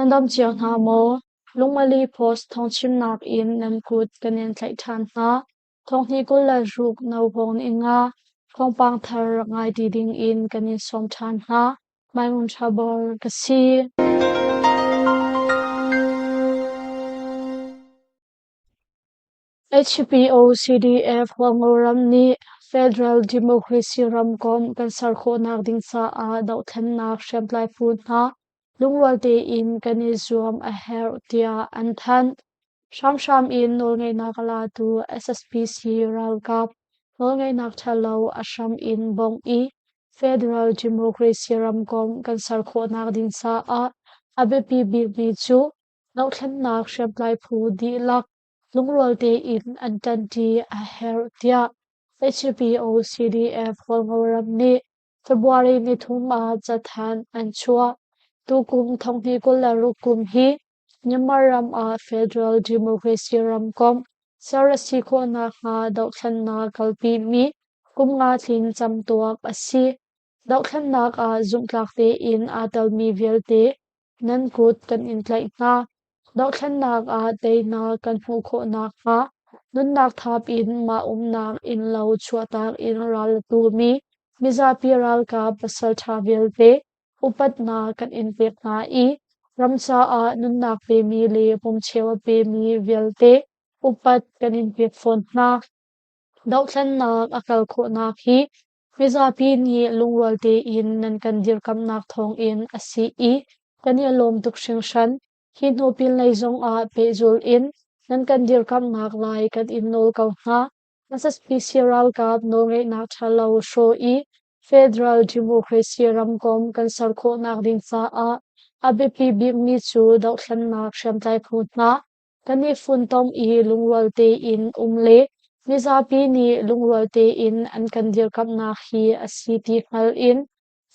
Nan dam cio hna maw? Lungmali Post thawngchimnak in nan kut kan in tlaih ṭhan hna. Thonghnih 26 Nohawng ni nga thawngpang thar rak ngai ti ding in kan in sawm ṭhan hna. Maimun Ṭhabor ka si. HPO-CDF Hualngo ram nih Federal Democracy ramkomh kan ser khawhnak ding caah dohthlennak hriamtlai phu hna lungrual tein kan i zuam a herh tiah an thanh. Hramhram in nawlngeihnak a latu SSPC ralkap nawlngeihnak ṭhalo a hram in bawmh i Federal Democracy ramkomh kan ser khawhnak ding caah a biapi bikmi cu dohthlennak hriamtlai phu dihlak lungrual tein an ṭanṭi a herh tiah HPO-CDF Hualngo ram nih February nithum ah cathanh an chuah. Tukum thonghnih 26 kum hi Myanmar ram ah Federal Democracy ramkomh ser a si khawh nakhnga dohthlennak kalpimi kum nga tling camtuak a si. Dohthlennak ah zumhtlak tein aa telmi vialte nan kut kan in tlaih hna. Dohthlennak ah teinak kan hmuh khawh nakhnga nunnak thap in mah umnak innlo chuahtak in ral a tumi mizapi ralkap pasalṭha vialte upatnak kan in pek hna i ram caah nunnak pemi le pumcheu a pemi vialte upat kan in pek fawn hna. Dohthlennak a kal khawhnak hi Mizapi nih lungrual tein nan kan dirkamhnak thawngin a si i kan i lawm tuk hringhran. Hi hnu pinlei zongah pehzul in nan kan dirkamhnak lai kan in nawl ko hna. SSPC ralkap nawlngeihnak ṭhalo hrawh i Federal Democracy ramkomh kan ser khawhnak ding caah a biapi bikmi cu dohthlennak hriamtlai phu hna Kan i funtom i lungrual tein um le mizapi nih lungrual tein an kan dirkamhnak hi a si ti hngal in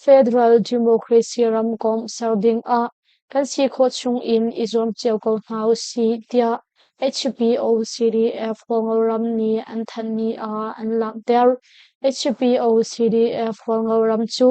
Federal Democracy ramkomh ser ding ah kan si khawh chung in i zuam cio ko hna usih tiah HPO-CDF Hualngoram nih an thanhmi ah an langhter. HPO-CDF Hualngoram cu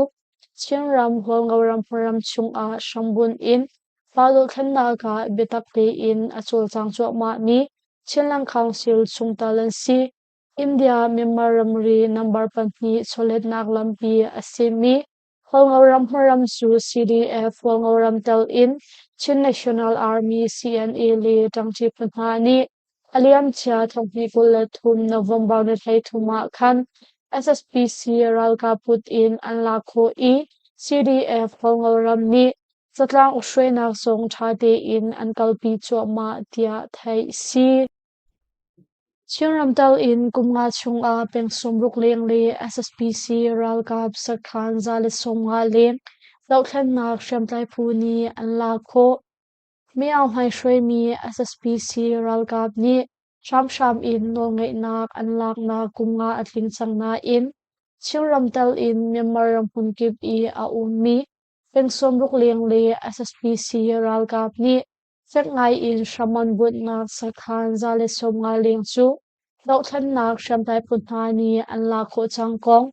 Chinram Hualngoram hmunram chungah hrambunh in Pa dothlennak ah biatak tein a cawlcang cuahmahmi Chinland Council chungtel an si. India Myanmar ramri number pahnih chawletnak lampi a simi Hualngoram hmaram cu CDF Hualngoram tel in Chin National Army CNA le ṭangṭi phu hna nih a liamcia thonghnih 23 November ni 33 ah khan SSPC ralkap kut in an lak khawh i CDF Hualngoram nih Zatlang ukhruainak zong ṭha tein an kalpi cuahmah tiah theih a si. Chinram tel in kum nga chungah peng 60 leng le SSPC ralkap sakhan 150 leng dohthlennak hriamtlai phu nih an lak khawh. Mi Aung Hlaing hruaimi SSPC ralkap nih hramhram in nawlngeihnak an laknak kum nga a tling cang nain Chinram tel in Myanmar ram hmunkip i a ummi Peng 60 leng le SSPC ralkap nih fek ngai in hram an bunhnak sakhan 150 leng cu dohthlennak hriamtlai phu hna nih an lak khawh cang kong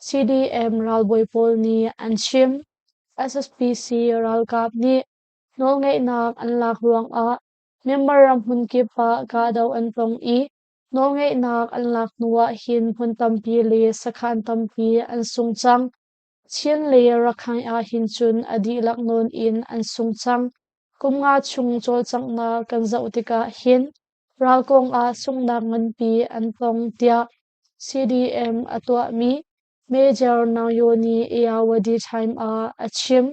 CDM ralbawi pawl nih an chim. SSPC ralkap nih nawlngeihnak an lak ruangah Myanmar ram hmunkip ah kahdoh an tong i nawlngeihnak an lak hnu ah hin hmun tampi le sakhan tampi an sung cang. Chin le Rakhine ah hin cun a dihlak nawn in an sung cang. Kum nga chung cawlcanghnak kan zoh tikah hin ral kong ah sunghnak nganpi an tong tiah CDM a tuahmi Major Naung nih Ayeyarwady Time ah a chim.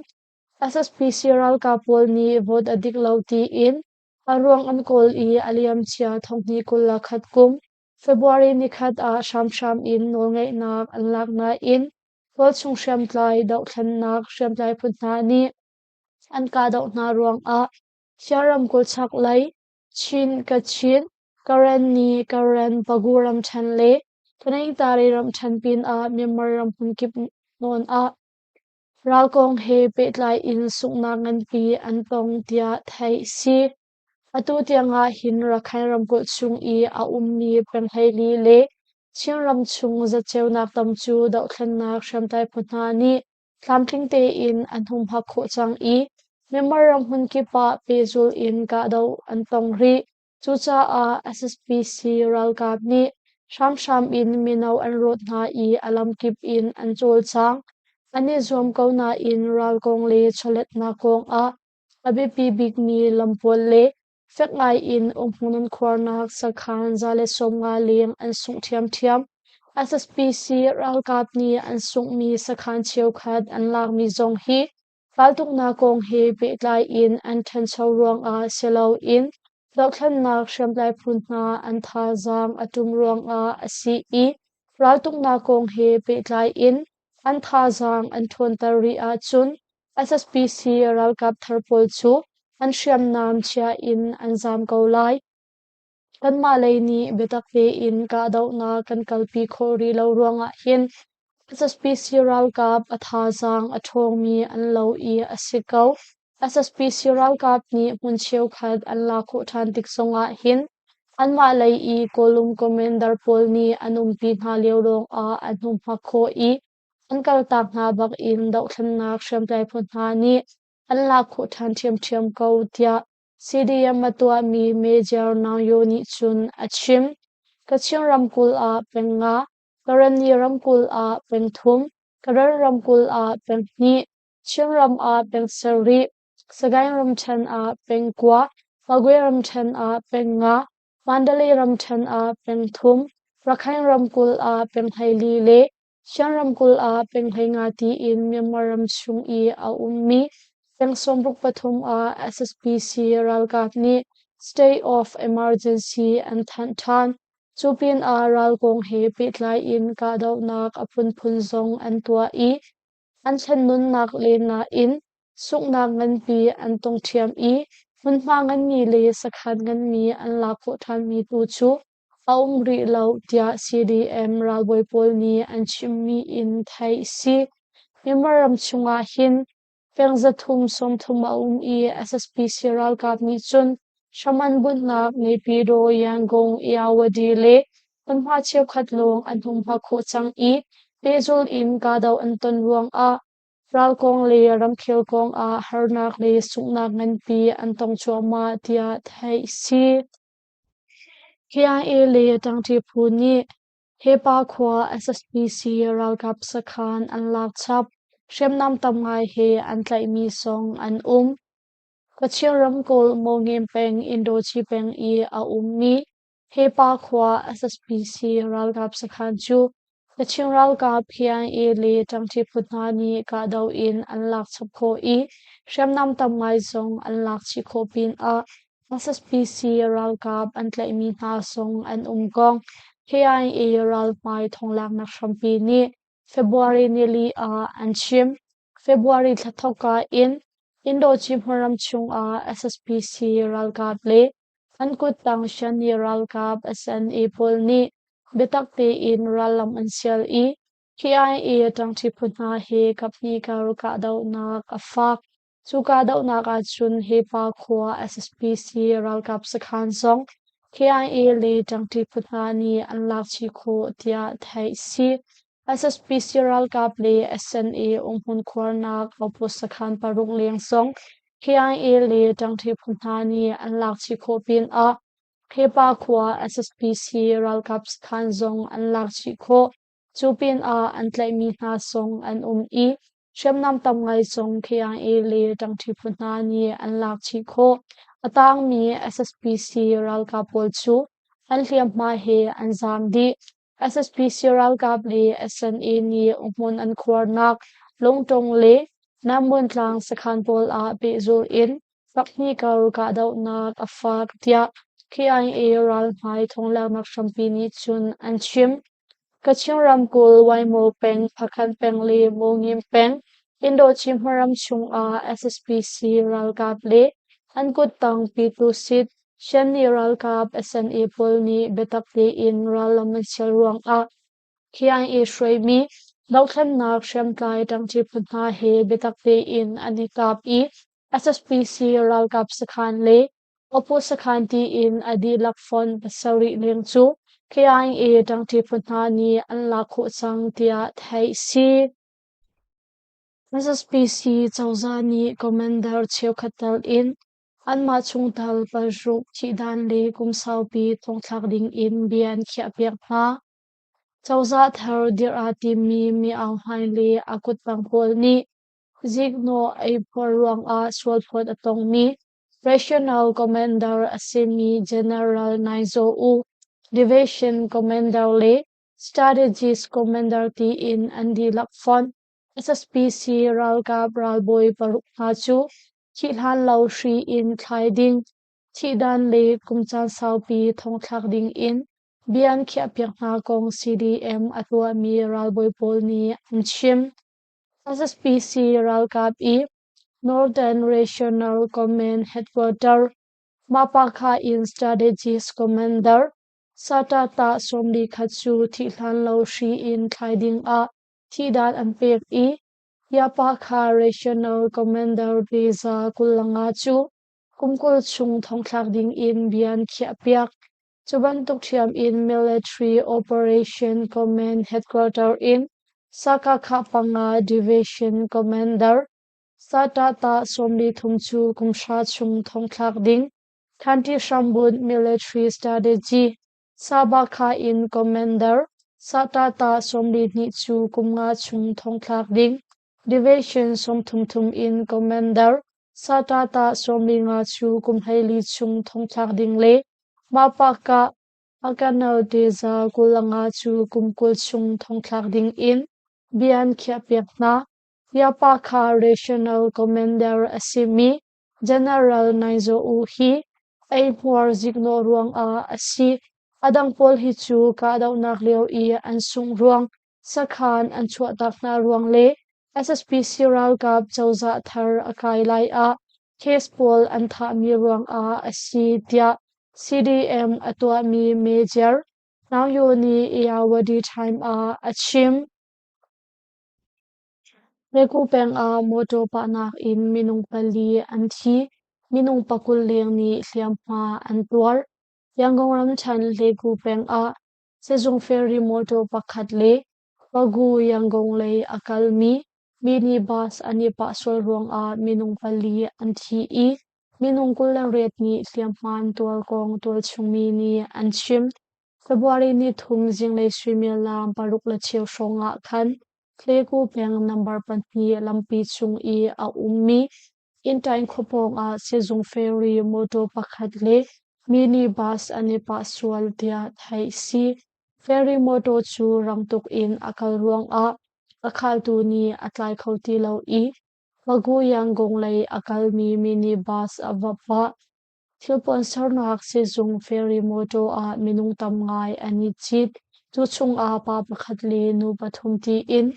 SSPC ralkap pawl nih vote a dik lo tiin a ruang an kawl i a liamcia thonghnih 21 kum February nikhat ah hramhram in nawlngeihnak an lak nain tualchung hriamtlai dohthlennak hriamtlai phu hna nih an kahdoh hna ruangah Sian ramkulh chaklei Chin, Kachin, Karenni, Karen, Pagu ramṭhen le Taningtari ramṭhen pinah Myanmar ram hmunkip nawn ah ral kong he pehtlai in sunghnak nganpi an tong tiah theih a si. Atu tiangah hin Rakhine ramkulh chung i a ummi peng 14 le Chinram chung zatceunak tam cu dohthlennak hriamtlai phu hna nih tlamtling tein an humhak khawh cang i. Myanmar ram hmunkip ah pehzulh in kahdoh an tong rih. Cucaah SSPC ralkap nih hramhram in mino an rawt hna i a lamkip in an cawlcang. An i zuam ko nain ral kong le chawletnak kong ah a biapi bikmi lam pawl le fek ngai in umhmun an khuarnak sakhan 150 leng an sungh ṭhiamṭhiam. SSPC ralkap nih an sunghmi sakhan cheukhat an lakmi zong hi raltuknak kong he pehtlai in an ṭhancho ruangah si loin dohthlennak hriamtlai phu hna an thazaang a ṭum ruangah a si i raltuknak kong he pehtlai in an thazaang an ṭhawnter rih ahcun SSPC ralkap thar pawl cu an hriamnam chia in an zaam ko lai. Kanmah lei nih biatak tein kahdohnak kan kalpi khawh rih lo ruangah hin SSPC ralkap a thazaang a ṭhawngmi an lo i a si ko. SSPC ralkap nih hmun cheukhat an lak khawh ṭhan tik zongah hin anmah lei i Kawlum commander pawl nih an umpi hna lio lawngah an hung hmak khawh i an kaltak hna bakin dohthlennak hriamtlai phu hna nih an lak khawh ṭhan ṭhiamṭhiam ko tiah CDM a tuahmi Major Naung Yo nih cun a chim. Kachin ramkulh ah peng nga, Karenni ramkulh ah peng thum, Karen ramkulh ah peng hnih, Chinram ah peng sarih, Sagaing ramṭhen ah peng kua, Magwe ramṭhen ah peng nga, Mandalay ramṭhen ah peng thum, Rakhine ramkulh ah peng 14 le Shan ramkulh ah peng 15 tiin Myanmar ram chung i a ummi peng 63 ah SSPC ralkap nih state of emergency an thanh ṭhan. Cu pinah ral kong he pehtlai in kahdohnak a phunphun zong an tuah i an thlen nunnak len nain sunghnak nganpi an tong ṭhiam i hmunhma nganmi le sakhan nganmi an lak khawh ṭhanmi tu cu a um rih lo tiah CDM ralbawi pawl nih an chimmi in theih si. Myanmar ram chungah hin peng 330 a um i SSPC ralkap nih cun hram an bunhnak Naypyidaw, Yangon, Irrawaddy le hmunhma cheukhat lawng an hung hma khawh cang i pehzulh in kahdoh an ton ruangah ral kong le ramkhel kong ah harnak le sunghnak nganpi an tong cuahmah tiah theih si. KIA le ṭangṭi phu nih Hepa khua SSPC ralkap sakhan an lak chap. Hriamnam tam ngai he an tlaihmi zong an um. Kachin ramkulh Mawngin peng Indochi peng i a ummi Hepa khua SSPC ralkap sakhan cu Kachin ralkap KIA le ṭangṭi phu hna nih kahdoh in an lak chap khawh i hriamnam tam ngai zong an lak chih khawh pinah SSPC ralkap an tlaihmi hna zong an um kong KIA ralhmai thonglaknak hrampi nih February nili ah an chim. February thla thawkka in Indochim hmunram chungah SSPC ralkap le an kuttang Shan-Yi ralkap SNA pawl nih biatak tein rallam an sial i KIA ṭangṭi phu hna he kaphnih kar kahdohnak a fak. Cu kahdohnak ahcun Hepa khua SSPC ralkap sakhan zong KIA le ṭangṭi phu hna nih an lak chih khawh tiah theih si. SSPC ralkap le SNA umhmun khuarnak outpost sakhan paruk leng zong KIA le ṭangṭi phu hna nih an lak chih khawh pinah Hepa khua SSPC ralkap sakhan zong an lak chih khawh. Cu pinah an tlaihmi hna zong an um i hriamnam tam ngai zong KIA le ṭangṭhi phu hna nih an lak chih khawh. A tangmi SSPC ralkap pawl cu an hliamhma he an zaam dih. SSPC ralkap le SNA nih hmun an khuarnak Lungtong le Nammun tlang sakhan pawl ah pehzulh in Fakhni kar kahdohnak a fak tiah KIA ralhmai thonglaknak hrampi nih cun an chim. Kachin ramkulh Waimaw peng, Phakhan peng le Mawngin peng, Indochim hmaram chungah SSPC ralkap le an kuttang Pyitusit Shanni ralkap SNA pawl nih biatak tein rallam an sial ruangah KIA hruaimi dohthlennak hriamtlai ṭangṭi phu hna he biatak tein an i kap i SSPC ralkap sakhan le Opu sakhan tiin a dihlak fonh pasarih leng cu KIA ṭangṭi phu hna nih an lak khawh cang tiah theih si. SSPC cozah nih commander cheukhat tal in anmah chungtel paruk thihdan le kum saupi thongthlak ding in bia an khiahpiak hna. Cozah thar dirh aa timmi Mi Aung Hlaing le a kuttang pawl nih ziknawh eiphuar ruangah sualphawt a tongmi Regional Commander a simi General Nai Zaw U, Division Commander le Strategist Commander tiin an dihlak fonh. SSPC ralkap ralbawi paruk hna cu thih hlan lo hri in thlai ding, thihdan le kum caan saupi thongthlak ding in bia an khiahpiak hna kong CDM a tuahmi ralbawi pawl nih an chim. SSPC ralkap i Northern Regional Command Headquarter Mapakha in Strategist Commander Satata 41 cu thih hlan lo hri in thlai ding ah thihdan an pek i Yapakha Regional Commander Beza 25 cu kum 20 chung thongthlak ding in bia an khiahpiak. Cu bantuk ṭhiam in Military Operation Command Headquarter in Sakakha panga Division Commander Satata 33 cu kum hra chung thongthlak ding Thanti hrambunh Military Strategy Sabakha in Commander Satata 42 cu kum nga chung thongthlak ding Division 33 in Commander Satata 45 cu kum 14 chung thongthlak ding le Mapaka Akanal Teza 25 cu kum 20 chung thongthlak ding in bia an khiahpiak hna. Yapakha Regional Commander a simi General Nai Zaw U hi eihmuar ziknawh ruangah a si. A dang pawl hi cu kahdohnak lio i an sungh ruang, sakhan an chuahtak hna ruang le SSPC ralkap cozah thar a kai lai ah case pawl an thahmi ruangah a si tiah CDM a tuahmi Major Naung Yo nih Irrawaddy Time ah a chim. Megu peng ah mawṭaw pahnak in minung pali an thi. Minung 20 leng nih hliamhma an tuar. Yangon ramṭhen Hlegu peng ah sehzung ferry mawṭaw pakhat le Pagu Yangon lei a kalmi minibus an i pah sual ruangah minung pali an thi i minung 28 nih hliamhma an tuar kong tualchungmi nih an chim. February nithum zinglei suimilam 6:15 hrawng ah khan Hlegu peng number 2 lampi chung i a ummi Intain khua pawngah sehzung ferry mawṭaw pakhat le minibus an i pah sual tiah theih si. Ferry mawṭaw cu rang tuk in a kal ruangah a khaltu nih a tlai kho ti lo i Magu Yangon lei a kalmi minibus a va pah. Thilpuan sernak sehzung ferry mawṭaw ah minung tam ngai an i cit. Cu chungah pa pakhat le nu pathum tiin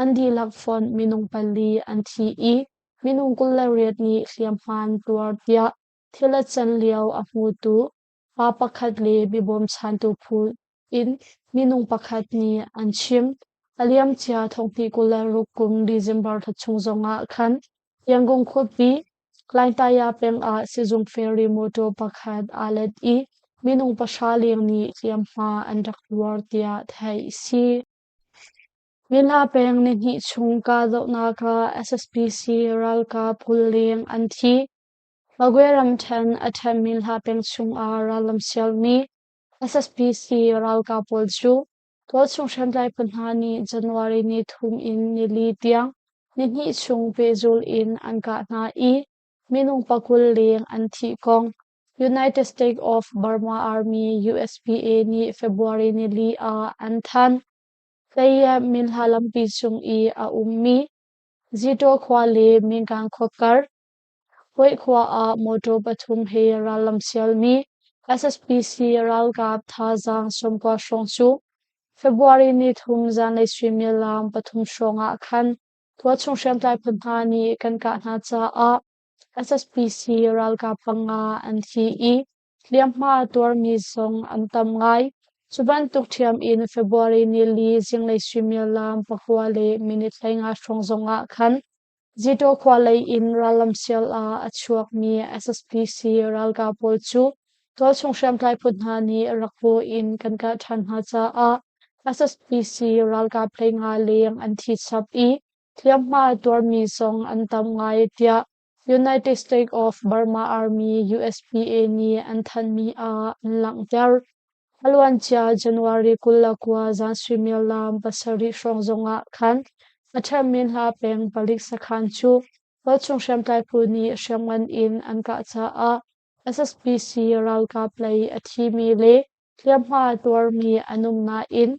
an dihlak fonh minung pali an thi i minung 28 nih hliamhma an tuar tiah thil a can lio a hmutu pa pakhat le mibawmchantu phu in minung pakhat nih an chim. A liamcia thonghnih 26 kum December thla chung zongah khan Yangon khuapi Laintaya peng ah sizung ferry mawṭaw pakhat aa let i minung pahra leng nih hliamhma an rak tuar tiah theih a si. Minla peng nihnih chung kahdohnak ah SSPC ralkap 20 leng an thi. Magwe ramṭhen a ṭhen Minhla peng chungah rallam sialmi SSPC ralkap pawl cu tualchung hriamtlai phu hna nih January ni thum in nili tiang nihnih chung pehzul in an kah hna i minung 20 leng an thih kong United States of Burma Army USPA nih February nili ah an thanh. Tayem Minhla lampi cung i a ummi Zitaw khua le Mingang khua kar Huih khua ah mawṭaw pathum he rallam sialmi SSPC ralkap thazaang 90 hrawng cu February nithum zanlei suimilam 3 hrawng ah khan tualchung hriamtlai phu hna nih kan kah hna caah SSPC ralkap panga an thi i hliamhma tuarmi zong an tam ngai. Cu bantuk ṭhiam in February nili zinglei suimilam 9 le minute 15 hrawng zong ah khan Zitaw khua lei in rallam sial ah a chuakmi SSPC ralkap pawl cu tualchung hriamtlai phu hna nih rak baw in kan kah ṭhan hna caah SSPC ralkap 15 leng an thi chap i. Hliamhma a tuarmi zong an tam ngai tiah United States of Burma Army USPA nih an thanhmi ah an langhter. A luancia January 29 zan suimilam 7 hrawng zongah khan a ṭherhmi hla peng palik sakhan cu tualchung hriamtlai phu nih hriamngan in an kah caah SSPC ralkap lei a thimi le hliamhma a tuarmi an um nain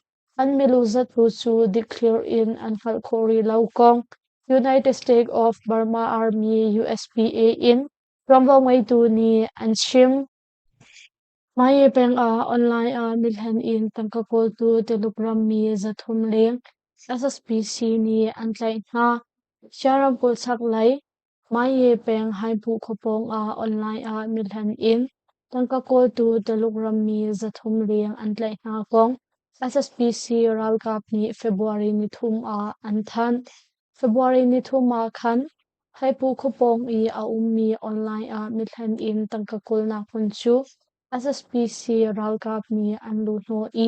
an milu zat tu cu dikthlir in an hngalh khawh rih lo kong United States of Burma Army USPA in ṭuanvo ngeitu nih an chim. Maye peng ah online ah mithlen in tangka kawltu Tuluk rammi 300 leng SSPC nih an tlaih hna. Shan ramkulh chaklei Maye peng Haipuh khua pawng ah online ah mithlen in tangka kawltu Tuluk rammi 300 leng an tlaih hna kong SSPC ralkap nih February 3 ah an thanh. February 3 ah khan Haipu khua pawng i a ummi online ah mithlen in tangka kawlnak hmun cu SSPC ralkap nih an luhhnawh i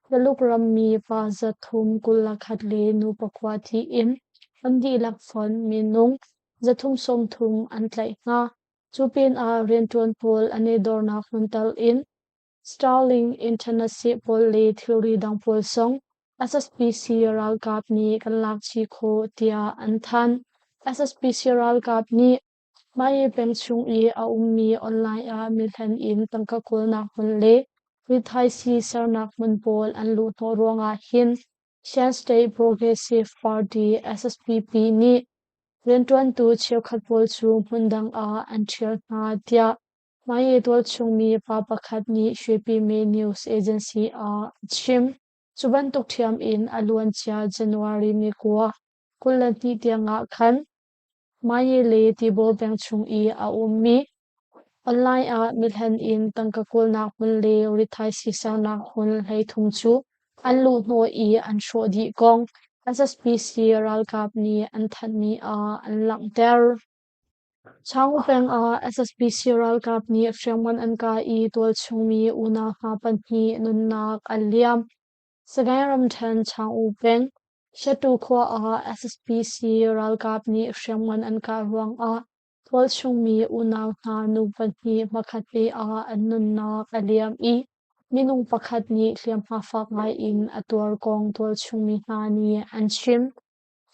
Tuluk rammi pa 321 le nu 9 tiin an dihlak fonh minung 330 an tlaih hna. Cu pinah rianṭuan pawl an i dornak hmun tal in Starlink internet seh pawl le thilri dang pawl zong SSPC ralkap nih kan lak chih khawh tiah an thanh. SSPC ralkap nih Maye peng chung i a ummi online ah mihlen in tangka kawlnak hmun le rithaisii sernak hmun pawl an luhhnawh ruangah hin Shan State Progressive Party SSPP nih rianṭuantu cheukhat pawl cu hmundang ah an ṭhial hna tiah Maye tualchungmi pa pakhat nih Shwepime News Agency ah a chim. Cu bantuk ṭhiam in a luancia January ni 22 tiangah khan Maye le Tibaw peng chung i a ummi online ah mihlen in tangka kawlnak hmun le rithaisii sernak hmun 33 cu an luhhnawh i an hrawh dih kong SSPC ralkap nih an thanhmi ah an langhter. Chaung peng ah SSPC ralkap nih hriamngan an kah i tualchungmi unau hna pahnih nunnak an liam. Sagaing ramṭhen Chaung peng, Shettu khua ah SSPC ralkap nih hriamngan an kah ruangah tualchungmi unau hna nu pahnih hmakhat te ah an nunnak a liam i minung pakhat nih hliamhma fak ngai in a tuar kong tualchungmi hna nih an chim.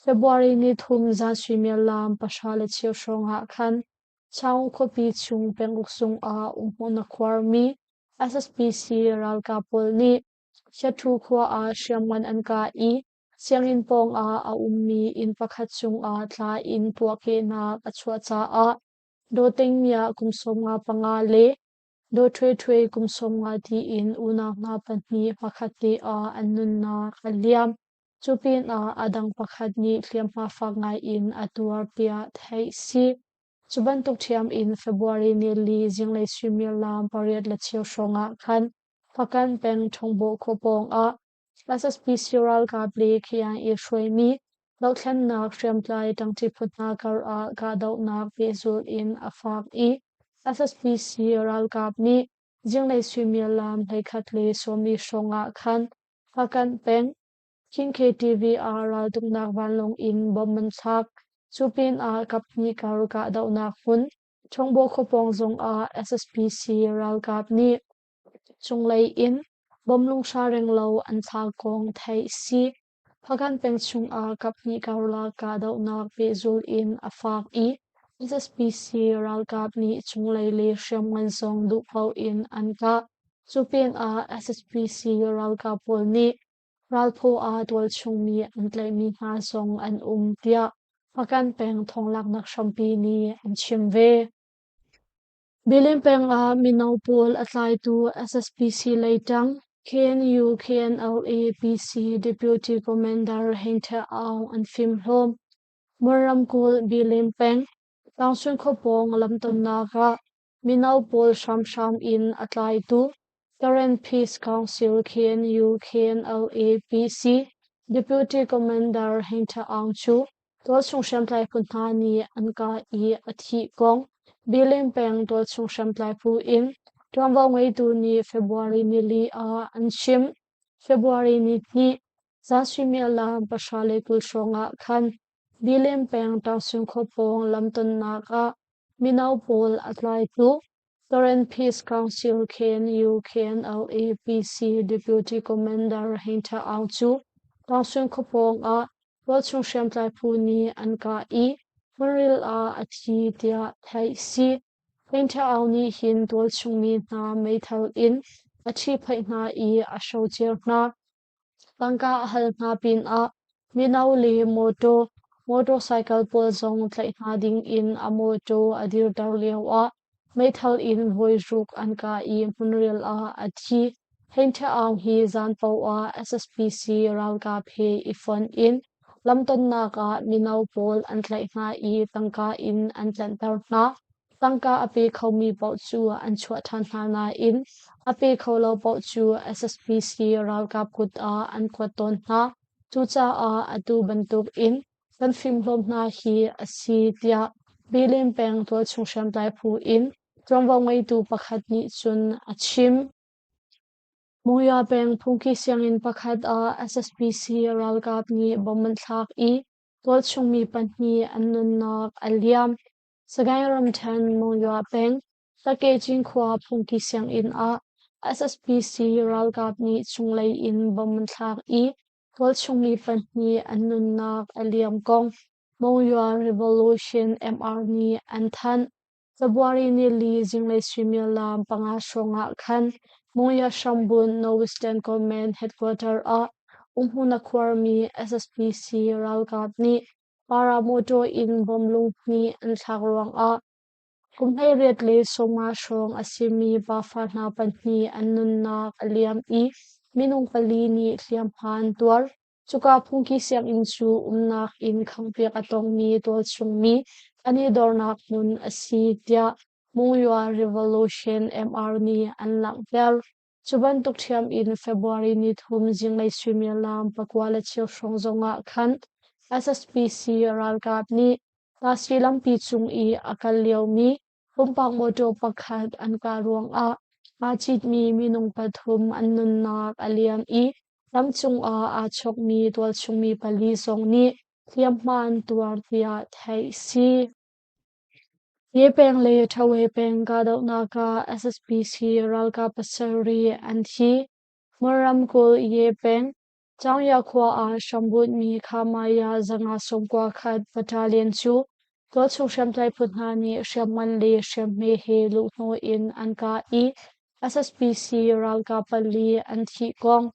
February 3 zan suimilam 10:15 hrawng ah khan Chaung khuapi chung penguk zung ah umhmun a khuarmi SSPC ralkap pawl nih Shathu khua ah hriamngan an kah i sianginn pawng ah a ummi inn pakhat cungah tla in puahkehnak a chuah caah Daw Ting Mya kum 55 le Daw Htwe Htwe kum 50 tiin unau hna pahnih hmakhat te ah an nunnak a liam. Cu pinah a dang pakhat nih hliamhma fak ngai in a tuar tiah theih si. Cu bantuk ṭhiam in February 4 zinglei suimilam 8:15 hrawng ah khan Hpakant peng Ṭhongbawh khua pawng ah SSPC ralkap le KIA hruaimi dohthlennak hriamtlai ṭangṭi phu hna kar ah kahdohnak pehzulh in a fak i SSPC ralkap nih zinglei suimilam 11:40 hrawng ah khan Hpakant peng KTV ah raltuknak vanlawng in bomb an thlak. Cu pinah kaphnih kar kahdohnak hmun Ṭhongbawh khuapawng zongah SSPC ralkap nih cunglei in bomb lunghra renglo an thlak kong theih si. Hpakant peng chungah kaphnih karlak kahdohnak pehzulh in a fak i SSPC ralkap nih cunglei le hriamngan zong duhpaoh in an kah. Cu pinah SSPC ralkap pawl nih ralphaw ah tualchungmi an tlaihmi hna zong an um tiah Hpakant peng thawnglaknak hrampi nih an chim ve. Bilin peng ah mino pawl a tlaitu SSPC lei ṭang KNU KNLA PC Deputy Commander Hein Htet Aung an fimhlawm. Mon ramkulh Bilin peng Taungsun khuapawng lamtonnak ah mino pawl hramhram in a tlaitu Karen Peace Council KNU KNLA PC Deputy Commander Hein Htet Aung cu tualchung hriamtlai phu hna nih an kah i a thih kong Bilin peng tualchung hriamtlai phu in ṭuanvo ngeitu nih February 4 ah an chim. February 2 zan suimilam 10:20 hrawng ah khan. Bilem peng Taungsun khua pawng lamtonnak ah mino pawl a tlaitu Karen Peace Council KNU KNLA PC Deputy Commander Hein Tha Aung cu Taungsun khua pawng ah tualchung hriamtlai phu nih an kah i hmunril ah a thi tiah theih si. Hein Tha Aung nih hin tualchung mi hna meithal in a ṭhihphaih hna i a hrocer hna. Tangka a hal hna pinah mino le mawtaw, motorcycle pawl zong tlaih hna dingin a mawtaw a dirter lioah meithal in voiruk an kah i hmunrial ah a thi. Hein Tha Aung hi zan paoh ah SSPC ralkap he i fonh in lamtonnak ah mino pawl an tlaih hna i tangka in an tlanhter hna. Tangka a pe khomi paoh cu an chuah ṭhan hna nain a pe kho lo paoh cu SSPC ralkap kut ah an kuat tawn hna. Cucaah atu bantuk in kan fimhlawm hna hi a si tiah Bilin peng tualchung hriamtlai phu in ṭuanvo ngeitu pakhat nih cun a chim. Monywa peng phungki sianginn pakhat ah SSPC ralkap nih bomb an thlak i tualchung mi pahnih an nunnak a liam. Sagaing ramṭhen Monywa peng Takecin khua phungki sianginn ah SSPC ralkap nih chunglei in bomb an thlak i tualchung mi pahnih an nunnak a liam kong Monywa Revolution MR nih an thanh. February nili zinglei suimilam panga hrawng ah khan Monywa hrambunh Northwestern Command Headquarter ah umhmun a khuarmi SSPC ralkap nih Paramotor in bomb lunghnih an thlak ruangah kum 18 le 15 hrawng a simi pafa hna pahnih an nunnak a liam i minung pali nih hliamhma an tuar. Cuka phungki sianginn cu umnak inn khanghpiak a tongmi tualchungmi an i dornak hmun a si tiah Monywa Revolution MR nih an langhter. Cu bantuk ṭhiam in February nithum zinglei suimilam 9:15 hrawng zongah khan SSPC ralkap nih Tasi lampi cung i a kal liomi pumpak mawṭaw pakhat an kah ruangah aa citmi minung pathum an nunnak a liam i lamcung ah aa chokmi tualchungmi pali zong nih hliamhma an tuar tiah theih a si. Ye peng le Ṭhawe peng kahdohnak ah SSPC ralkap pasarih an thi. Mon ramkulh Ye peng Chaungya khua ah hrambunhmi Khamaya 591 battalion cu tualchung hriamtlai phu hna nih hriamngan le hriamhme he luhhnawh in an kah i SSPC ralkap pali an thih kong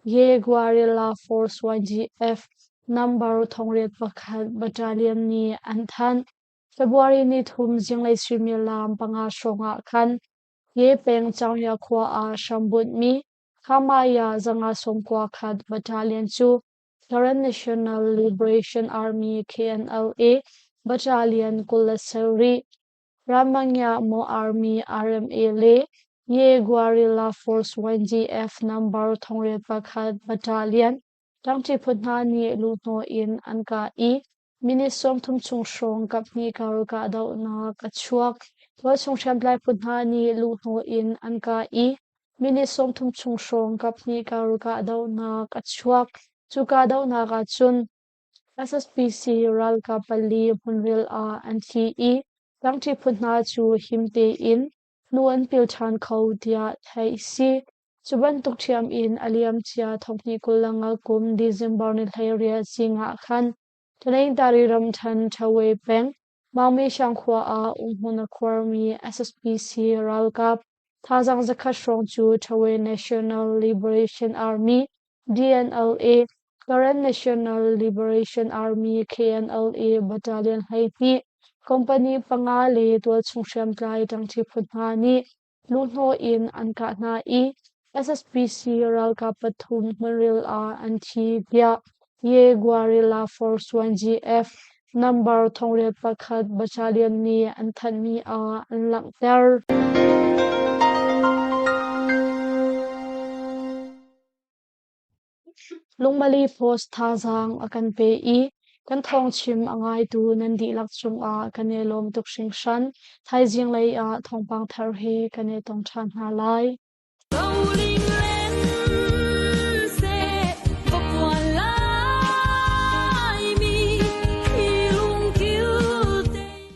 Ye Guerrilla Force YGF number 81 battalion nih an thanh. February nithum zinglei suimilam panga hrawng ah khan Ye peng Chaungya khua ah hrambunhmi Khamaya 591 battalion cu Karen National Liberation Army KNLA battalion 27 Ramangya Mo Army RMA le Ye Guerrilla Force YGF number 81 battalion ṭangṭi phu hna nih luhhnawh in an kah i minute 30 chung hrawng kaphnih kar kahdohnak a chuak. Tualchung hriamtlai phu hna nih luhhnawh in an kah i minute 30 chung hrawng kaphnih kar kahdohnak a chuak. Cu kahdohnak ahcun SSPC ralkap pali hmunril ah an thi i ṭangṭi phu hna cu him tein hnu an pil ṭhan kho tiah theih a si. Cu bantuk ṭhiam in a liamcia 2025 kum December ni 18 zing ah khan Tanintari ramṭhen Ṭhawe peng Maungmi khua ah umhmun a khuarmi SSPC ralkap thazaang zakhat hrawng cu Ṭhawe National Liberation Army DNLA, Karen National Liberation Army KNLA Battalion 12, company panga le tualchung hriamtlai ṭangṭi phu hna nih luhhnawh in an kah hna i SSPC ralkap pathum hmunril ah an thi tiah Ye Guerrilla Force 1GF number 81 battalion nih an thanhmi ah an langhter. Lungmali Post thazaang a kan pe i kan thawngchim a ngaitu nan dihlak cungah kan i lawm tuk hringhran. Thaizing lei ah thawngpang thar he kan i tong ṭhan hna lai.